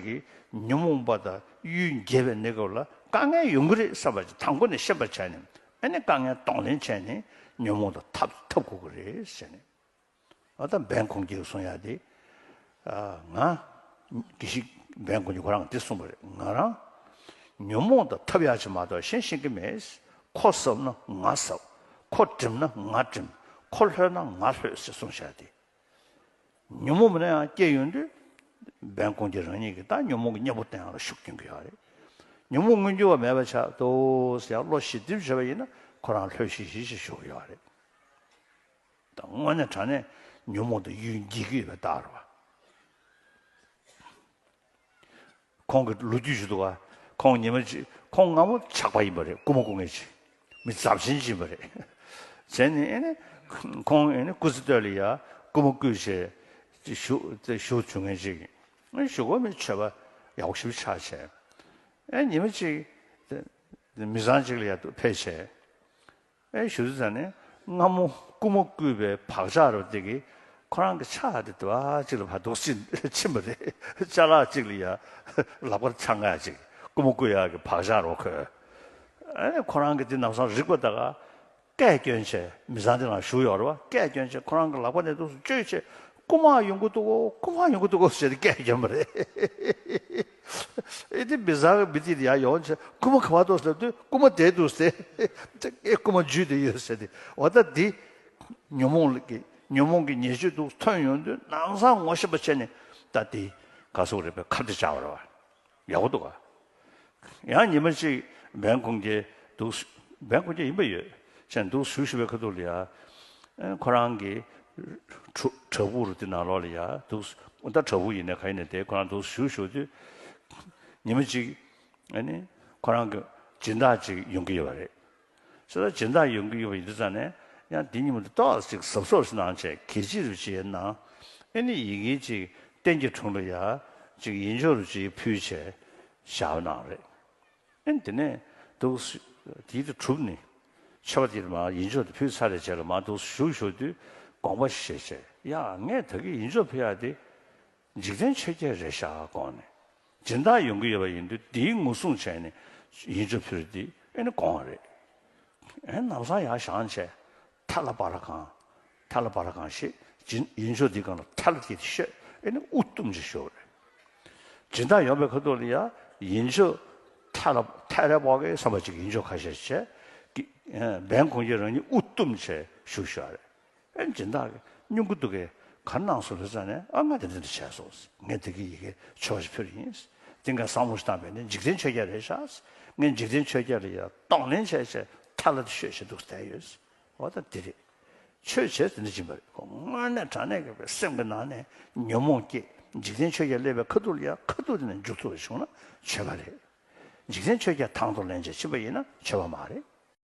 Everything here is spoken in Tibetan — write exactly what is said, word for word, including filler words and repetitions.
གི་ཉོན་མོངས་པ་དང་གཡུལ་འགྱེད་པའི་གནས་སྐབས་ལ་དཀའ་ངལ་ཡོང་གི་རེད་བསམ་པ་ཅིག་དང་པོ་ནས་ཤེས་པ་བྱས་ནས། ཨ་ནི་དཀའ་ངལ་གདོང་ལེན་བྱས་ནས་ཉོན་མོངས་དང་འཐབ་འཐབ་དགོས་ཀྱི་རེད་ཟེར་ནས། ཨ་ད་འབན་གུང་རྒྱལ་གསུང་ཡག་དེ། ཨ་ང་དགེ་བཤེས་འབན་གུང་རྒྱལ་ཁོ་རང་དེ་གསུངས་པ་རེད། ང་རང་ཉོན་མོངས་དང་འཐབ་ཡག་ཅིག་མ་གཏོགས་གཞན་ཤེས་ཀྱི་མེད། ཁོ་ཟབ་ན་ང་ཟབ། ཁོ་གྲིམ་ན་ང་གྲིམ། ཁོ་ལྷོད་ན་ང་ལྷོད་ཟེར་གསུངས་བཞག་སྟེ། ཉོན་མོངས་མིན་ན་ཡང་སྐྱེ་ཡོང་དུས། འབན་གུང་རྒྱལ་རང་ཉིད་ཀྱིས་ད་ཉོན་མོངས་ཀྱི་གཉེན་པོ་བསྟེན་ཡག་ལ་ཤུགས་སྐྱོན་གྱི་ཡོད་རེད། ཉོན་མོངས་མངོན་གྱུར་བ་མེད་པ་ཆགས་འདུག་ཟེར་ཡག་བློ་ཞི་འགྲིམ་བྱས་པ་ཡིན་ན་ཁོ་རང་ལྷོད་ཤིག་ཤིག་ཅིག་བཞུགས་ཀྱི་ཡོད་རེད། ད་དངོས་གནས་དྲང་གནས་ཉོན་མོངས་དང་གཡུལ་འགྱེད་ཀྱི་ཡོད་པའི་རྟགས་རེད་བ། ཁོང་གི་ལོ་རྒྱུས་ཞུ་འདུག་ག་ཁོང་ཉི་མ་གཅིག་ཁོང་སྔ་མོ་ཇག་པ་ཡིན་པ་རེད། རྐུན་མ་རྐུ་མཁན་ཅིག་མི་ཚབས་ཆེན་ཅིག་ཡིན་པ་རེད། བྱས་ནས་ཨེ་ནི་ཁོང་ཨེ་ནི་སྐུ་ཚེ་སྟོད་ལ་ཡ་རྐུན་མ་རྐུས་བྱས་ཞུ་ཞུ་བྱུང་མཁན་ཅིག་ཨེ་ཞུ་གོ་མི་ཆོད་པ་ཡག་པོ་ཞིག་ཆགས་བྱས། ཨེ་ཉི་མ་གཅིག་མི་ཚང་གཅིག་ལ་ཡ་ཕེབས་བྱས། ཨེ་ཞུ་དུས་ཙང་ནས་སྔ་མོ་རྐུན་མ་རྐུས་པའི་བག་ཆགས་རོ་དེ་གིས་ཁོ་རང་གི་ཕྱག་དེ་དུ་བ་གཅིག་ལ་ཕར་འདུག་ཕྱིན་ཕྱིན་པ་རེད། ཅ་ལག་གཅིག་ལ་ཡ་ལག་པ་འཆང་ག་ཅིག་རྐུན་མ་རྐུ་ཡག་གི་བག་ཆགས་རོ་ཁོས། ཨེ་ཁོ་རང་གི་དེ་ནམ་སང་རིག་པ་ད་ག་སྐད་སྐྱོན་བྱས། མི་ཚང་དེ་ནང་བཞུགས་ཡོད་རེད་བ། སྐད་སྐྱོན་བྱས་ཁོ་རང་གི་ལག་པ་ནས་འདུག་སེ་བཅོས་བྱས། རྐུན་མ་ཡོང་གི་འདུག་གོ་རྐུན་མ་ཡོང་གི་འདུག་གོ་ཟེར་ཏེ་སྐད་སྐྱོན་པ་རེད། ཨེ་དེ་མི་ཚང་གི་མི་དེ་ཡར་ཡོང་བྱས་རྐུན་མ་ག་པར་འདུག་ཟེར་དུས་རྐུན་མ་བསྡད་འདུག་ཟེར། ཨེ་རྐུན་མ་འཇུས་བསྡད་ཡོད་ཟེར་ཏེ། འོ་ད་འདི་ཉོན་མོངས་ཀྱི་ཉོན་མོངས་ཀྱི་ཉེས་སྤྱོད་འདུག་ཐོན་ཡོང་དུས་ནམ་སང་ངོ་ཤེས་པ་བྱས་ནས་ད་འདི་ག་སོག་རེད་པས་ཁ་བརྡ་བྱ་བ་རེད་བ། ཡག་པོ་འདུག་ག་ཡང་ཉི་མ་གཅིག་འབན་གུང་རྒྱལ་འདུག་འབན་གུང་རྒྱལ་ཡིན་པ་ཡོད་ཅན་འདུག་བཞུགས་བཞུགས་པའི་ཁ་ཐུག་ལ་ཡ། ཁོ་རང་གི་བྲག་ཕུག་རུ་དེ་ནང་ལོགས་ལ་ཡ་འདུག་ད་བྲག་ཕུག་ཡིན་ནའི་ག་ཡིན་ནའི་དེ་ཁོ་རང་འདུག་བཞུགས་བཞུགས་དུས། ཉི་མ་གཅིག་ཨ་ནི་ཁོ་རང་གི་སྦྱིན་བདག་ཅིག་ཡོང་གི་ཡོད་པ་རེད། ས་ད་སྦྱིན་བདག་ཡོང་གི་ཡོད་པ་ཡིན་དུས་ཙང་ནས་ཡང་འདི་ཉིན་མོ་འདི་ཏོག་ཙམ་གཟབ་གཟབ་ཞིག་གནང་བྱས་གད་ཕྱིས་རུ་བྱས་གནང་། ཨེ་ནི་ཡི་གེ་ཅིག་སྟེང་གི་དྲུང་ལ་ཡ་ཅིག་ཡིད་འཇོག་རུ་ཅིག་ཕུལ་བྱས་བཞག་གནང་རེད། ཨེ་ནི་དེ་ནས་འདུག་དེའི་དུ་གྲུབ་ནས་མཆོད་པ་དེ་མར་ཡིད་འཇོག་དེ་ཕུལ་ཚར་རེ་བྱས་ལ་མར་འདུག་བཞུགས་བཞུགས་དུས་དགོངས་པ་བཞེས་བྱས་ཡ་ངས་ད་གི་ཡིད་འཇོག་ཕུལ་ཡག་དེ། འཇིག་རྟེན་ཆོས་བརྒྱད་རེད་ཤག་དགོངས་ནས། སྦྱིན་བདག་ཡོང་གི་ཡོད་པ་ཡིན་དུས་འདིའི་ངོ་སྲུང་བྱས་ནས་ཡིད་འཇོག་ཕུལ་འདི་ཨེ་ནི་དགོངས་པ་རེད། ཨེ་ནམ་སང་ཡར་བཞེངས་བྱས་ཐ་ལ་པ་ར་གང་། ཐ་ལ་པ་ར་གང་ཞེས་སྦྱིན་ཡིད་འཇོག་འདིའི་སྒང་ལ་ཐ་ལ་དེ་ཤོད་ཨེ་ནི་དབུ་བཏུམ་ཅིག་ཤོད་རེད། སྦྱིན་བདག་ཡོང་པའི་ཁ་ཐུག་ལ་ཡ་ཡིད་འཇོག་ཐ་ལ་ཐ་ར་པ་གའི་བསམ་པ་ཅིག་ཡིད་འཇོག་ཁ་ཤས་བྱས། འབན་གུང་རྒྱལ་རང་ཉིད་དབུ་བཏུམ་བྱས་བཞུགས་བཞག་རེད། ཨེ་སྦྱིན་བདག་གིས་སྙུང་གི་འདུག་གས་ག་གནང་སོང་ལབ་ཙང་ནས་ཨ་ང་དེ་འདྲ་འདྲ་བྱས་སོང་། ངས་དེ་གི་ཡི་གེ་མཆོད་པ་ཞིག་ཕུལ་ཡིན། དེང་ག་བསམ་བློ་ཞིག་བཏང་བས་ནས་འཇིག་རྟེན་ཆོས་བརྒྱད་རེད་ཤག་ངས་འཇིག་རྟེན་ཆོས་བརྒྱད་ལ་ཡ་གདོང་ལེན་བྱས་བྱས་ཐ་ལ་དེ་ཤོད་བྱས་འདུག་བསྡད་ཡོད། འོ་ད་དེ་རེད། ཆོས་བྱས་དེ་འདྲ་ཡིན་པ་རེད། ཁོ་དངོས་གནས་དྲང་གནས་ཀྱི་སེམས་ཀྱི་ནང་ནས་ཉོན་མོངས་སྐྱེས་འཇིག་རྟེན་ཆོས་བརྒྱད་སླེབས་པའི་ཁ་ཐུག་ལ་ཡ་ཁ་ཐུག་དེ་ནས་འཇུག་ཐུབ་པ་བྱུང་ན་ཆོས་པ་རེད། འཇིག་རྟེན་ཆོས་བརྒྱད་དང་དུ་ལེན་བྱས་ཕྱིན་པ་ཡིན་ན་ཆོས་པ་མ་རེད།